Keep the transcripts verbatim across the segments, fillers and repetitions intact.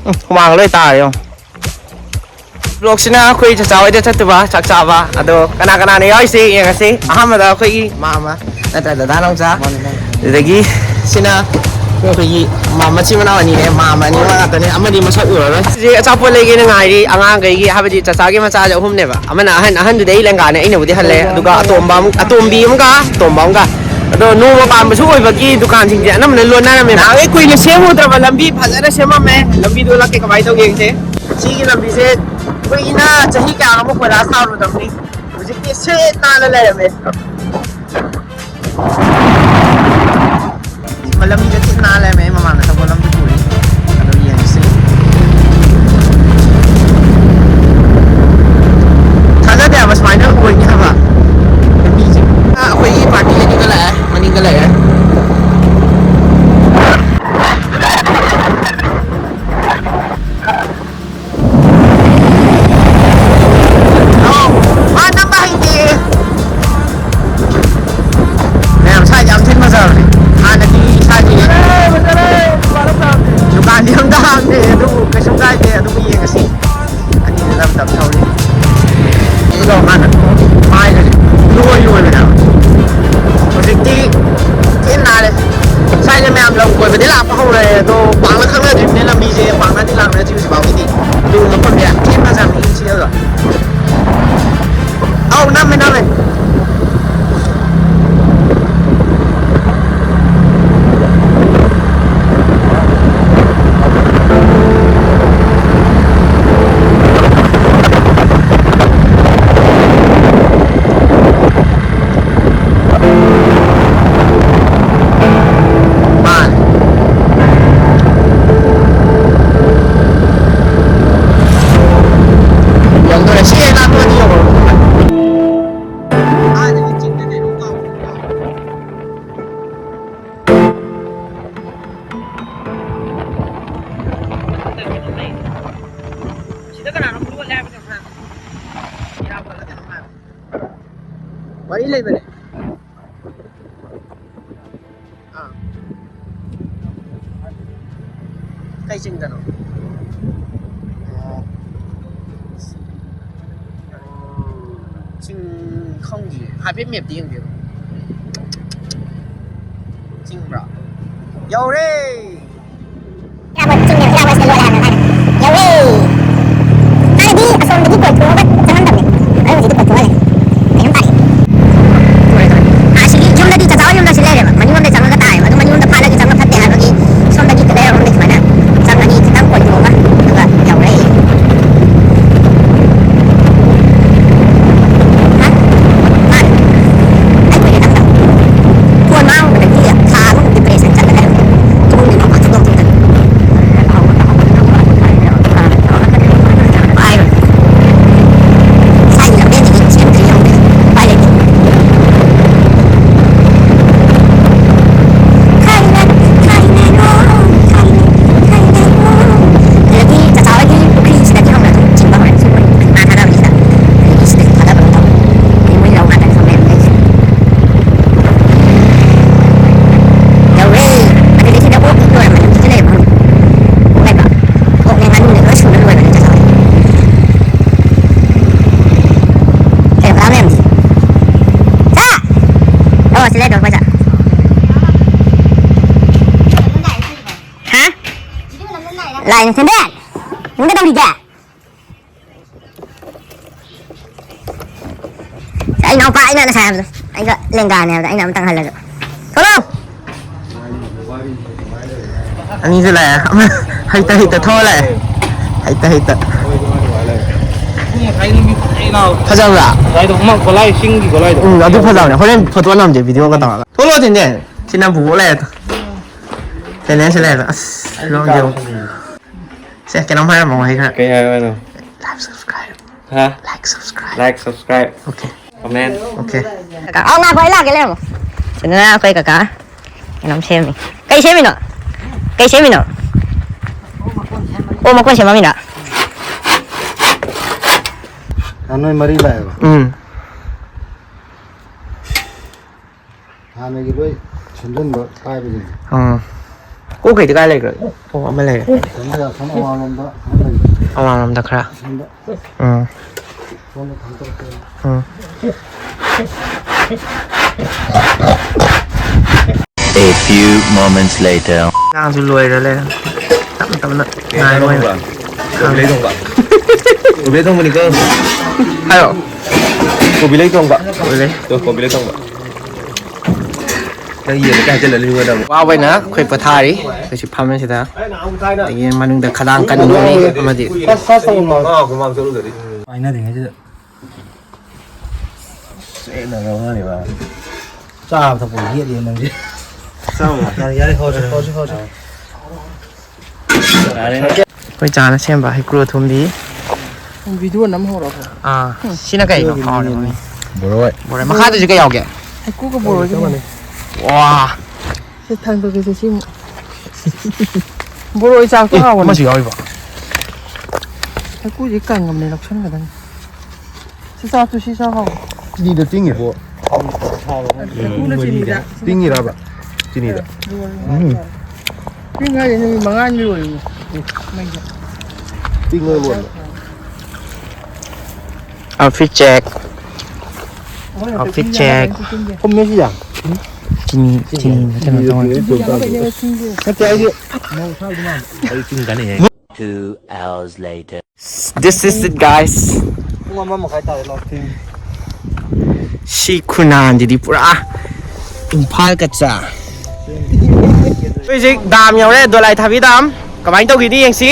ꯎꯝ, ꯍꯨꯃꯥꯡ ꯂꯣꯏ ꯇꯥꯔꯦ ꯌꯦꯡꯉꯣ꯫ ꯕ꯭ꯂꯣꯛꯁꯤꯅ ꯑꯩꯈꯣꯏ ꯆꯆꯥ ꯍꯣꯏꯗ ꯆꯠꯇꯨꯕ ꯆꯥꯛ ꯆꯥꯕ꯫ ꯑꯗꯣ ꯀꯅꯥ ꯀꯅꯥꯅ ꯌꯥꯎꯔꯤꯁꯦ ꯌꯦꯡꯉꯁꯤ꯫ ꯑꯍꯥꯟꯕꯗ ꯑꯩꯈꯣꯏꯒꯤ ꯃꯥꯃ ꯅꯠꯇ꯭ꯔ ꯗꯗꯥ ꯅꯥꯎꯆꯥ꯫ ꯃꯥꯅꯦ, ꯃꯥꯅꯦ꯫ ꯑꯗꯨꯗꯒꯤ ꯁꯤꯅ ꯑꯩꯈꯣꯏꯒꯤ ꯃꯥ-, ꯃꯆꯤꯟ ꯃꯅꯥꯎ ꯑꯅꯤꯅꯦ꯫ ꯃꯥꯃ ꯑꯅꯤ ꯃꯉꯥ ꯉꯥꯛꯇꯅꯦ꯫ ꯑꯃꯗꯤ ꯃꯁꯛ ꯎꯔꯔꯣꯏ꯫ ꯁꯤ ꯑꯆꯥꯄꯣꯠ ꯂꯩꯒꯦꯅ ꯉꯥꯏꯔꯤ ꯑꯉꯥꯡꯈꯩꯒꯤ, ꯍꯥꯏꯕꯗꯤ ꯆꯆꯥꯒꯤ ꯃꯆꯥꯁꯦ ꯑꯍꯨꯝꯅꯦꯕ꯫ ꯑꯃꯅ ꯑꯍꯟ, ꯑꯍꯟꯗꯨꯗꯤ ꯑꯩ ꯂꯦꯡꯒꯥꯅꯦ, ꯑꯩꯅꯕꯨꯗꯤ ꯍꯜꯂꯦ꯫ ꯑꯗꯨꯒ ꯑꯇꯣꯝꯕ ꯑꯃ-, ꯑꯇꯣꯝꯕꯤ ꯑꯃꯒ, ꯑꯇꯣꯝꯕ ꯑꯃꯒ꯫ ꯑꯗꯣ ꯅꯣꯡꯃ ꯄꯥꯟꯕꯁꯨ ꯑꯣꯏꯕꯒꯤ ꯗꯨꯀꯥꯟꯁꯤꯡꯁꯦ ꯑꯅꯝꯕꯅ ꯂꯣꯟꯅꯔꯝꯃꯦ꯫ ꯅꯍꯥꯟꯈꯩ ꯀꯨꯏꯅ ꯁꯦꯝꯃꯨꯗ꯭ꯔꯕ ꯂꯝꯕꯤ ꯐꯖꯅ ꯁꯦꯝꯃꯝꯃꯦ꯫ ꯂꯝꯕꯤꯗꯣ ꯎꯠꯂꯛꯀꯦ ꯀꯃꯥꯏꯅ ꯇꯧꯒꯦ ꯌꯦꯡꯁꯦ꯫ ꯁꯤꯒꯤ ꯂꯝꯕꯤꯁꯦ ꯀꯨꯏꯅ ꯆꯍꯤ ꯀꯌꯥꯅꯣꯃ ꯀꯣꯏꯂꯥꯁ ꯊꯥꯔꯨꯗꯕꯅꯤ꯫ ꯍꯧꯖꯤꯛꯇꯤ ꯁꯤꯠ ꯅꯥꯟꯅ ꯂꯩꯔꯝꯃꯦ꯫ ꯂꯝꯕꯤꯗ ꯊꯤ ꯅꯥꯜꯂꯦꯃꯦ, ꯑꯩ ꯃꯃꯥꯡꯗ ꯊꯧꯕ ꯂꯝꯗꯨ ꯄꯨꯔꯤ꯫ ꯑꯗꯨ ꯌꯦꯡꯁꯤ꯫ ꯊꯥꯖꯗꯦ ꯍꯥꯏꯕ ꯁꯨꯃꯥꯏꯅ ꯑꯣꯏꯅꯤ ꯍꯥꯏꯕ ꯂꯝꯕꯤꯁꯦ꯫ ꯑꯥ, ꯑꯩꯈꯣꯏꯒꯤ ꯄꯥꯔꯇꯤ ꯑꯅꯤꯒ ꯂꯥꯛꯑꯦ, ꯃꯅꯤꯡꯗ ꯂꯩꯔꯦ꯫ ꯑꯧ, ꯃꯥ ꯅꯝꯕ ꯍꯩꯇꯦ꯫ ꯃꯌꯥꯝ ꯁ꯭ꯋꯥꯏꯁꯦ ꯌꯥꯝ ꯊꯤꯅ ꯐꯖꯕꯅꯦ꯫ ꯍꯥꯟꯅꯗꯤ ꯏꯁꯥꯒꯤ ꯗꯨꯀꯥꯟꯗꯤ ꯑꯝꯇ ꯍꯥꯡꯗꯦ, ꯑꯗꯨꯕꯨ ꯀꯩꯁꯨ ꯀꯥꯏꯗꯦ, ꯑꯗꯨꯕꯨ ꯌꯦꯡꯉꯁꯤ꯫ ꯑꯅꯤꯗꯨꯅ ꯇꯞ ꯇꯞ ꯊꯧꯔꯤ꯫ ꯁꯤꯗꯣ ꯍꯥꯟꯅ ꯃꯥꯏꯒꯁꯦ ꯂꯣꯏ ꯂꯣꯏꯕꯅꯦꯕ꯫ ꯍꯧꯖꯤꯛꯇꯤ ꯊꯤꯅ ꯅꯥꯜꯂꯦ꯫ ꯁ꯭ꯋꯥꯏꯗ ꯃꯌꯥꯝ ꯂꯝ ꯀꯣꯏꯕꯗꯤ ꯂꯥꯛꯄ ꯍꯧꯔꯦ, ꯑꯗꯣ ꯄꯥꯛꯅ ꯈꯪꯅꯗ꯭ꯔꯤꯕꯅꯤꯅ ꯂꯝꯕꯤꯁꯦ ꯄꯥꯛꯅꯗꯤ ꯂꯥꯛꯅꯗ꯭ꯔꯤ ꯍꯧꯖꯤꯛ ꯐꯥꯎꯒꯤꯗꯤ꯫ ꯑꯗꯨ ꯃꯐꯝꯁꯦ ꯌꯥꯝ ꯊꯤꯅ ꯐꯖꯕꯅꯦ, ꯏꯪ ꯆꯤꯛꯑꯒ꯫ ꯑꯧ, ꯅꯝꯃꯦ, ꯅꯝꯃꯦ꯫ ꯃꯥꯅꯦ꯫ ꯌꯧꯗꯣꯔꯦ꯫ ꯁꯤ ꯍꯦꯛ ꯂꯥꯟꯊꯣꯛꯑꯗꯤ ꯌꯧꯔꯕꯅꯦ꯫ ꯑꯥꯗꯒꯤ ꯆꯤꯡꯗ ꯀꯩꯅꯣꯝ ꯀꯥꯎ-, ꯁꯤꯗ ꯀꯅꯥꯅꯣꯝ ꯂꯣꯠꯂꯦ ꯍꯥꯏꯕ ꯀꯩꯅꯣꯝ ꯍꯥꯏ꯫ ꯏꯔꯥꯕꯣꯠꯂ ꯀꯩꯅꯣꯝ ꯍꯥꯏ꯫ ꯋꯥꯔꯤ ꯂꯩꯕꯅꯦ꯫ ꯑꯥ꯫ ꯀꯩ ꯆꯤꯡꯗꯅꯣ? ꯆꯤꯡ ꯈꯪꯗꯤꯌꯦ, ꯍꯥꯏꯐꯦꯠ ꯃꯦꯞꯇ ꯌꯦꯡꯒꯦꯕ꯫ ꯆꯤꯡꯕ꯭ꯔꯥ? ꯌꯧꯔꯦ! ꯏꯔꯥꯕꯣꯠ ꯆꯤꯡꯅꯦꯕ, ꯏꯔꯥꯕꯣꯠꯁꯤꯗ ꯂꯣꯜꯂꯦ ꯍꯥꯏꯕ ꯃꯥꯅ꯫ ꯌꯧꯔꯦ! ꯍꯥꯟꯅꯗꯤ ꯑꯁꯣꯝꯗꯒꯤ ꯀꯣꯏꯊꯣꯛꯑꯒ ꯆꯪꯉꯝꯗꯕꯅꯦ꯫ ꯑꯗꯣ ꯍꯧꯖꯤꯛꯇꯤ ꯀꯣꯏꯊꯣꯛꯑ ꯂꯩꯔꯦ꯫ ꯀꯩꯅꯣꯝ ꯇꯥꯔꯦ꯫ ꯂꯣꯏꯔꯦ, ꯂꯣꯏꯔꯦ꯫ ꯑꯥ, ꯁꯤꯒꯤ ꯌꯨꯝꯗꯗꯤ ꯆꯥꯆꯥ ꯍꯣꯏ ꯌꯨꯝꯗ ꯁꯤ ꯂꯩꯔꯦꯕ꯫ ꯃꯅꯤꯡꯂꯣꯝꯗ ꯆꯪꯉꯒ ꯇꯥꯏꯌꯦꯕ꯫ ꯑꯗꯨ ꯃꯅꯤꯡꯂꯣꯝꯗ ꯐꯥꯠꯂꯗꯤ ꯆꯪꯕ ꯐꯠꯇꯦ ꯍꯥꯏꯕꯒꯤ ꯁꯣꯝꯗꯒꯤ ꯂꯩꯔꯛꯂꯣꯝꯗꯒꯤ ꯁꯨꯃꯥꯏꯅ ꯆꯪꯉꯅꯤ, ꯈꯤꯇꯪ ꯀꯣꯏꯊꯣꯛꯑꯒ, ꯑꯗꯨꯒ ꯌꯧꯔꯦ꯫ ꯍꯥ? ꯃꯥꯅꯦ꯫ ꯑꯩ ꯀꯨꯏꯔꯦ ꯈꯪꯗꯕ꯫ ꯐꯣꯟ ꯃꯥꯡꯉꯨꯕꯗꯒꯤ ꯊꯥ ꯑꯃꯃꯨꯛ depression ꯆꯠꯂ ꯂꯩꯔꯝꯃꯦ꯫ ꯊꯣꯡꯒꯤ ꯃꯄꯥꯟ ꯁꯨꯡꯊꯣꯛ ꯊꯣꯛꯇꯕꯤ꯫ ꯄꯥꯏꯔꯣꯏ꯫ ꯏꯁꯥꯒꯤ ꯂꯝꯕꯦꯜꯗꯒꯤ ꯁꯦꯝꯗ꯭ꯔꯤ ꯌꯦꯡꯉꯨꯅꯦ꯫ ꯎꯄꯥꯏ ꯂꯩꯇꯦ꯫ ꯊꯥꯏꯅ, ꯊꯥꯏꯅ ꯅꯣ, ꯊꯥꯏꯅ, ꯊꯥꯏꯅ ꯅꯣ꯫ ꯑꯗꯒꯤ ꯆꯥꯆꯥ ꯍꯣꯏꯒꯤ ꯄꯨꯈ꯭ꯔꯤꯁꯤꯗꯒꯤ ꯍꯧꯅ ꯑꯗꯨꯝ ꯆꯤꯡꯕ ꯍꯧꯔꯦ꯫ ꯁꯤ ꯃꯣꯏ ꯉꯥ ꯊꯥꯗꯕꯁꯤꯗ꯫ ꯑꯗꯒꯤ ꯁꯤꯗꯒꯤ ꯊꯥꯗꯕ ꯑꯃ ꯇꯧꯔꯦ꯫ ꯑꯗꯩ ꯃꯣꯏ ꯂꯧ ꯉꯥꯛꯇꯅꯤ ꯁꯣꯝ ꯂꯩꯔꯝꯗꯣꯏꯁꯦ꯫ ꯌꯧꯔꯦ꯫ ꯑꯗꯨꯗꯤ ꯁꯤꯗ ꯑꯣꯛ ꯂꯣꯏꯔꯝꯕꯅꯤ꯫ ꯁꯤꯗ ꯂꯩꯔꯝꯕ ꯍꯧꯖꯤꯛ꯫ ꯑꯣꯛ ꯂꯩꯕ꯫ ꯑꯣꯛꯅꯦ ꯉꯥꯅꯨꯅꯦ ꯂꯣꯏ ꯁꯨꯅ ꯂꯣꯏꯕꯅꯤ ꯆꯥꯆꯥ ꯍꯣꯏ꯫ ꯀꯩꯅꯣ ꯀꯅꯥꯝ ꯂꯩꯔꯝꯗꯦ꯫ ꯁꯥ! ꯑꯣ, ꯁꯤ ꯂꯩꯔꯦ, ꯑꯩꯈꯣꯏ ꯁꯥ꯫ ꯍꯥ? ꯂꯥꯛꯏꯅꯦ, ꯁꯦꯝꯕꯦ! ꯅꯪ ꯀꯩꯗꯧꯔꯤꯒꯦ? ꯑꯩ ꯏꯅꯥꯎꯄꯥ, ꯑꯩꯅ ꯉꯁꯥꯏ ꯍꯥꯏꯕꯗꯣ, ꯑꯩꯒ ꯂꯦꯡꯒꯥꯅꯦ ꯍꯥꯏꯕꯗꯣ, ꯑꯩꯅ ꯑꯃꯇꯪ ꯍꯜꯂꯁꯨ꯫ ꯊꯣꯛꯂꯛꯑꯣ! ꯑꯅꯤꯁꯨ ꯂꯥꯛꯑꯦ꯫ ꯑꯃ ꯍꯩꯇ ꯍꯩꯇ ꯊꯣꯛꯑ ꯂꯥꯛꯑꯦ꯫ ꯍꯩꯇ ꯍꯩꯇ꯫ ꯐꯖꯕ꯭ꯔꯥ? ꯉꯁꯥꯏꯗꯣ ꯑꯃ ꯒꯣꯂꯥꯏ, ꯆꯤꯡꯒꯤ ꯒꯣꯂꯥꯏꯗꯣ꯫ ꯎꯝ, ꯑꯗꯨ ꯐꯖꯕꯅꯦ꯫ ꯍꯣꯔꯦꯟ ꯐꯣꯇꯣ ꯅꯝꯁꯦ, ꯚꯤꯗꯤꯑꯣꯒ ꯇꯧꯔꯒ꯫ ꯊꯣꯛꯂꯛꯑꯣ, ꯇꯤꯟꯗꯦ꯫ ꯁꯤꯅ ꯕꯨꯕꯣꯛ ꯂꯩꯔꯦ꯫ ꯇꯦꯅꯦꯁ ꯂꯩꯔꯦ꯫ ꯑꯁ, ꯐꯤꯕꯝꯁꯦ ꯌꯦꯡꯉꯨ꯫ ꯁꯦ, ꯀꯩꯅꯣꯝ ꯍꯥꯏꯔꯝꯃꯣ, ꯋꯥꯍꯩ ꯈꯔ꯫ ꯀꯩ ꯍꯥꯏꯌꯣ ꯍꯥꯏꯅꯣ? Like, subscribe꯫ ꯍꯥ? Like, subscribe꯫ Like, subscribe꯫ Okay꯫ Comment꯫ Okay꯫ ꯀꯀꯥ, ꯑꯧ, ꯉꯥꯏꯈꯣ, ꯑꯩ ꯂꯥꯛꯀꯦ, ꯂꯩꯔꯝꯃꯣ꯫ ꯁꯤꯗꯅ ꯑꯩꯈꯣꯏ ꯀꯀꯥ ꯀꯩꯅꯣꯝ ꯁꯦꯝꯃꯤ꯫ ꯀꯩ ꯁꯦꯝꯃꯤꯅꯣ? ꯀꯩ ꯁꯦꯝꯃꯤꯅꯣ? ꯑꯣ, ꯃꯀꯣꯟ ꯁꯦꯝꯃꯝꯃꯤꯔꯣ? ꯅꯣꯏ ꯃꯔꯤ ꯂꯥꯛꯑꯦꯕ? ꯎꯝ꯫ ꯍꯥꯟꯅꯒꯤ ꯂꯣꯏ ꯁꯦꯝꯖꯤꯟꯕ ꯀꯥꯏꯕꯁꯤꯡꯗꯣ꯫ ꯎꯝ꯫ ꯀꯣꯛꯈꯩꯗꯤ ꯀꯥꯏ ꯂꯩꯈ꯭ꯔꯒꯦ? ꯑꯣ, ꯑꯃ ꯂꯩꯔꯦ꯫ ꯑꯁꯣꯝꯗ, ꯑꯁꯣꯝ ꯑꯋꯥꯡꯂꯣꯝꯗ ꯑꯃ ꯂꯩꯕꯅꯤ꯫ ꯑꯋꯥꯡꯂꯣꯝꯗ ꯈꯔ꯫ ꯑꯁꯣꯝꯗ꯫ ꯎꯝ꯫ ꯎꯝ꯫ A few moments later. ꯏꯟꯖꯥꯡꯁꯨ ꯂꯣꯏꯔ ꯂꯩꯔꯝꯃꯦ꯫ ꯇꯞꯅ ꯇꯞꯅ ꯉꯥꯏꯕ ꯑꯣꯏꯅ꯫ ꯀꯣꯕꯤ ꯂꯩ ꯊꯣꯡꯕ꯫ ꯀꯣꯕꯤ ꯂꯩ ꯊꯣꯡꯕꯅꯤꯀꯣ꯫ ꯍꯥꯏꯔꯣ꯫ ꯀꯣꯕꯤ ꯂꯩ ꯊꯣꯡꯕ꯫ ꯀꯣꯕꯤ ꯂꯩ꯫ ꯇꯣ, ꯀꯣꯕꯤ ꯂꯩ ꯊꯣꯡꯕ꯫ ꯅꯪ ꯌꯦꯟꯗ ꯀꯥꯏ ꯍꯥꯏꯖꯤꯜꯂ ꯂꯤꯡꯉꯣꯗ ꯑꯃꯨꯛ? ꯋꯥꯕꯩꯅ ꯑꯩꯈꯣꯏ ꯄꯣꯊꯥꯔꯤ꯫ ꯑꯩꯈꯣꯏꯁꯤ ꯐꯝꯃꯤꯁꯤꯗ꯫ ꯑꯗꯒꯤ ꯃꯅꯨꯡꯗ ꯈꯗꯥꯡ ꯀꯟꯕ ꯃꯤ ꯑꯃꯗꯤ꯫ ꯐꯥꯁ ꯐꯥꯁ ꯇꯧꯒꯅꯨ꯫ ꯄꯥꯏꯅꯗ꯭ꯔꯤꯉꯩꯁꯤꯗ꯫ ꯆꯦꯠꯅ ꯂꯧꯅꯔꯤꯕ꯫ ꯆꯥꯕ ꯊꯛꯄ ꯌꯦꯠꯂꯤ ꯅꯪꯁꯦ꯫ ꯆꯥꯕ꯫ ꯌꯥꯔꯦ, ꯌꯥꯔꯦ, ꯍꯧꯔꯁꯤ, ꯍꯧꯔꯁꯤ, ꯍꯧꯔꯁꯤ꯫ ꯑꯩꯈꯣꯏ ꯆꯥꯅ ꯁꯦꯝꯕ ꯍꯩꯀ꯭ꯔꯨ ꯑꯊꯨꯝꯕꯤ꯫ ꯚꯤꯗꯤꯑꯣ ꯅꯝ ꯍꯧꯔꯕꯣ? ꯑꯥ, ꯁꯤꯅ ꯀꯩꯅꯣ? ꯀꯥꯎꯔꯦ ꯃꯃꯤꯡ꯫ ꯕꯣꯔꯣꯏ꯫ ꯕꯣꯔꯣꯏ꯫ ꯃꯈꯥꯗꯁꯨ ꯀꯩ ꯌꯥꯎꯒꯦ? ꯍꯩꯀ꯭ꯔꯨꯒ ꯕꯣꯔꯣꯏꯒ ꯃꯥꯟꯅꯩ꯫ ꯋꯥ꯫ ꯁꯤ ꯊꯥꯡꯗꯣꯛꯀꯦꯁꯦ ꯁꯤꯃꯨꯛ꯫ ꯕꯣꯔꯣꯏ ꯆꯥꯛꯇꯣ ꯑꯦ, ꯍꯥꯎꯕꯅꯦ꯫ ꯑꯃꯁꯨ ꯌꯥꯎꯔꯤꯕꯣ? ꯍꯩꯀ꯭ꯔꯨꯁꯦ ꯀꯪꯉꯕꯅꯦ, ꯂꯧꯁꯟꯒꯗꯕꯅꯤ꯫ ꯁꯤ ꯆꯥꯛꯇꯨ ꯁꯤ ꯆꯥꯛ ꯍꯥꯎꯕ꯫ ꯆꯤꯅꯤꯗ ꯇꯤꯡꯉꯤꯕꯣ? ꯍꯩꯀ꯭ꯔꯨꯅ ꯆꯤꯅꯤꯗ꯫ ꯇꯤꯡꯉꯤꯔꯕ? ꯆꯤꯅꯤꯗ? ꯎꯝ꯫ ꯇꯤꯡ ꯍꯥꯏꯁꯦ ꯅꯨꯃꯤꯠ ꯃꯉꯥꯅꯤ ꯂꯣꯏꯔꯤꯅꯦ꯫ ꯃꯩꯗ꯫ ꯇꯤꯡꯉ ꯂꯣꯟꯕ꯫ Outfit check. Outfit check. ꯊꯨꯝꯃꯦ ꯁꯤꯁꯦ꯫ ꯆꯤꯅꯤ, ꯆꯤꯅꯤ ꯀꯩꯅꯣ ꯇꯧꯔꯦ꯫ ꯅꯠꯇꯦ, ꯑꯩꯗꯤ ꯑꯩ ꯆꯤꯡ ꯆꯥꯅꯤꯡꯉꯦ꯫ Two hours later. This is it, guys. ꯄꯨꯡ ꯑꯃ ꯃꯈꯥꯏ ꯇꯥꯔꯦ ꯂꯥꯛꯇꯦ꯫ ꯁꯤ ꯈꯨꯅꯥꯟꯁꯤꯗꯤ ꯄꯨꯔꯥ ꯏꯝꯐꯥꯜ ꯀꯠꯆꯥ꯫ ꯑꯩꯈꯣꯏ ꯍꯧꯖꯤꯛ ꯗꯥꯝ ꯌꯧꯔꯦ, ꯗꯣꯂꯥꯏ ꯊꯥꯕꯤ ꯗꯥꯝ꯫ ꯀꯃꯥꯏꯅ ꯇꯧꯈꯤꯅꯤ ꯌꯦꯡꯁꯤ꯫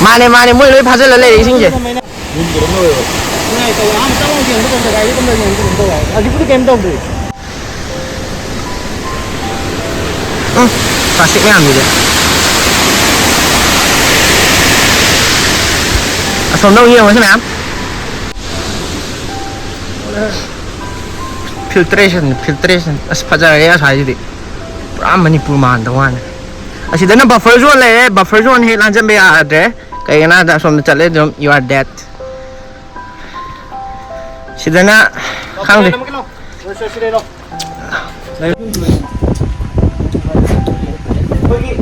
ꯃꯥꯅꯦ, ꯃꯥꯅꯦ, ꯃꯣꯏ ꯂꯣꯏ ꯐꯥꯖꯤꯜꯂ ꯂꯩꯔꯦ ꯏꯁꯤꯡꯁꯦ꯫ ꯍꯧꯖꯤꯛꯄꯨꯗꯤ ꯀꯩꯝ ꯇꯧꯗ꯭ꯔꯤ꯫ ꯎꯝ, ꯄ꯭ꯂꯥꯁꯇꯤꯛ ꯃꯌꯥꯝꯁꯤꯗꯤ꯫ ꯑꯁꯣꯝꯗ ꯑꯃꯨꯛ ꯌꯦꯡꯉꯨꯁꯤ ꯃꯌꯥꯝ꯫ Filtration, filtration. ꯑꯁ, ꯐꯖꯔꯦ ꯑꯁ꯭ꯋꯥꯏꯁꯤꯗꯤ꯫ ꯄꯨꯔꯥ ꯃꯅꯤꯄꯨꯔ ꯃꯥꯟꯗ ꯋꯥꯅꯤ꯫ ꯑꯁꯤꯗꯅ buffer zone ꯂꯩꯔꯦ꯫ Buffer zone ꯍꯦꯛ ꯂꯥꯟꯖꯟꯕ ꯌꯥꯗ꯭ꯔꯦ꯫ ꯀꯩꯒꯤꯅꯣ ꯍꯥꯏꯕꯗ ꯑꯁꯣꯝꯗ ꯆꯠꯂꯦ ꯑꯗꯨꯝ you are dead꯫ ꯁꯤꯗꯅ ꯈꯪꯗꯦ꯫ ꯑꯩꯈꯣꯏꯒꯤ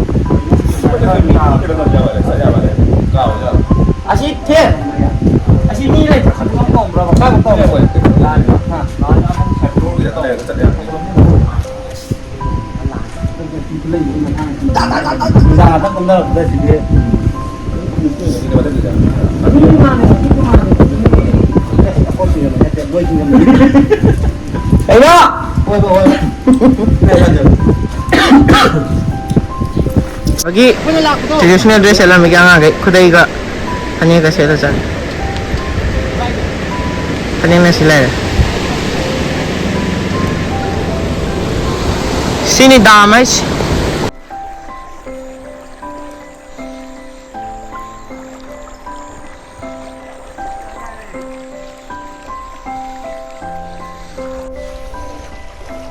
ꯑꯁꯤ ꯊꯦ, ꯑꯁꯤ ꯃꯤ ꯂꯩꯇ꯭ꯔꯣ? ꯈꯟꯐꯝ ꯀꯧꯕ꯭ꯔꯕ? ꯀꯥꯏꯕ ꯀꯧꯕ꯭ꯔꯕ? ꯅꯨꯡꯗꯥꯡ ꯉꯥꯛꯇꯪ ꯀꯨꯝꯊꯔꯛꯄꯗ ꯁꯤꯗꯤ꯫ ꯀꯩꯅꯣ? ꯍꯣꯏ, ꯍꯣꯏ, ꯍꯣꯏ꯫ ꯍꯧꯖꯤꯛ traditional dress ꯁꯦꯠꯂꯝꯃꯤꯒꯦ ꯑꯉꯥꯡꯈꯩ ꯈꯨꯗꯩꯒ ꯐꯅꯦꯛꯀ ꯁꯦꯠꯂ ꯆꯠꯂꯦ꯫ ꯐꯅꯦꯛꯅ ꯁꯤ ꯂꯩꯔꯦ꯫ ꯁꯤꯅꯤ ꯗꯥꯝ ꯍꯥꯏꯁꯦ꯫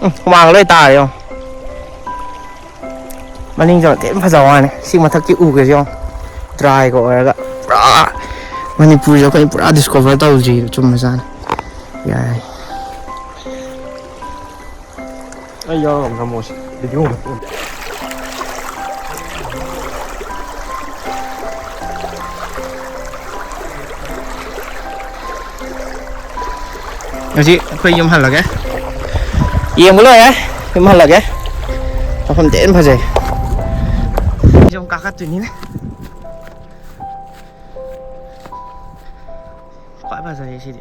ꯎꯝ, ꯍꯨꯃꯥꯡ ꯂꯣꯏ ꯇꯥꯔꯦ ꯌꯦꯡꯉꯣ꯫ ꯃꯅꯤꯡꯁꯦ ꯊꯤ ꯐꯖꯕ ꯋꯥꯅꯤ꯫ ꯁꯤ ꯃꯊꯛꯀꯤ ꯎꯒꯁꯦ ꯌꯦꯡꯉꯣ꯫ Dry ꯒ ꯑꯣꯏꯔꯒ ꯄꯨꯔꯥ ꯃꯅꯤꯄꯨꯔꯁꯦ ꯑꯩꯈꯣꯏ ꯄꯨꯔꯥ discover ꯇꯧꯗ꯭ꯔꯤꯕ꯫ ꯆꯨꯝꯕꯖꯥꯠꯅꯤ꯫ ꯌꯥꯏ꯫ ꯑꯩ ꯌꯥꯎꯔꯒ ꯑꯃꯨꯛ ꯅꯝꯃꯣꯁꯤ, video ꯑꯃ꯫ ꯉꯁꯤ ꯑꯩꯈꯣꯏ ꯌꯨꯝ ꯍꯜꯂꯒꯦ꯫ ꯌꯦꯡꯕ ꯂꯣꯏꯔꯦ꯫ ꯌꯨꯝ ꯍꯜꯂꯒꯦ꯫ ꯃꯐꯝ ꯊꯤꯅ ꯐꯖꯩ꯫ ꯑꯩꯁꯨ ꯑꯃꯨꯛ ꯀꯥꯈꯠꯇꯣꯏꯅꯤꯅꯦ꯫ ꯈ꯭ꯋꯥꯏ ꯐꯖꯩ ꯁꯤꯗꯤ꯫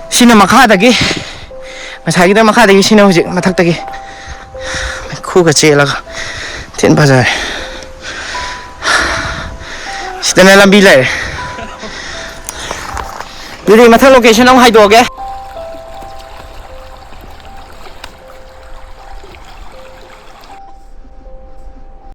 ꯁꯤꯅ ꯃꯈꯥꯗꯒꯤ, ꯉꯁꯥꯏꯒꯤꯗ ꯃꯈꯥꯗꯒꯤ, ꯁꯤꯅ ꯍꯧꯖꯤꯛ ꯃꯊꯛꯇꯒꯤ꯫ ꯃꯩꯈꯨꯒ ꯆꯦꯜꯂꯒ ꯊꯤꯅ ꯐꯖꯔꯦ꯫ ꯁꯤꯗꯅ ꯂꯝꯕꯤ ꯂꯩꯔꯦ꯫ ꯑꯗꯨꯗꯤ ꯃꯊꯪ location ꯑꯃꯨꯛ ꯍꯥꯏꯗꯣꯛꯑꯒꯦ꯫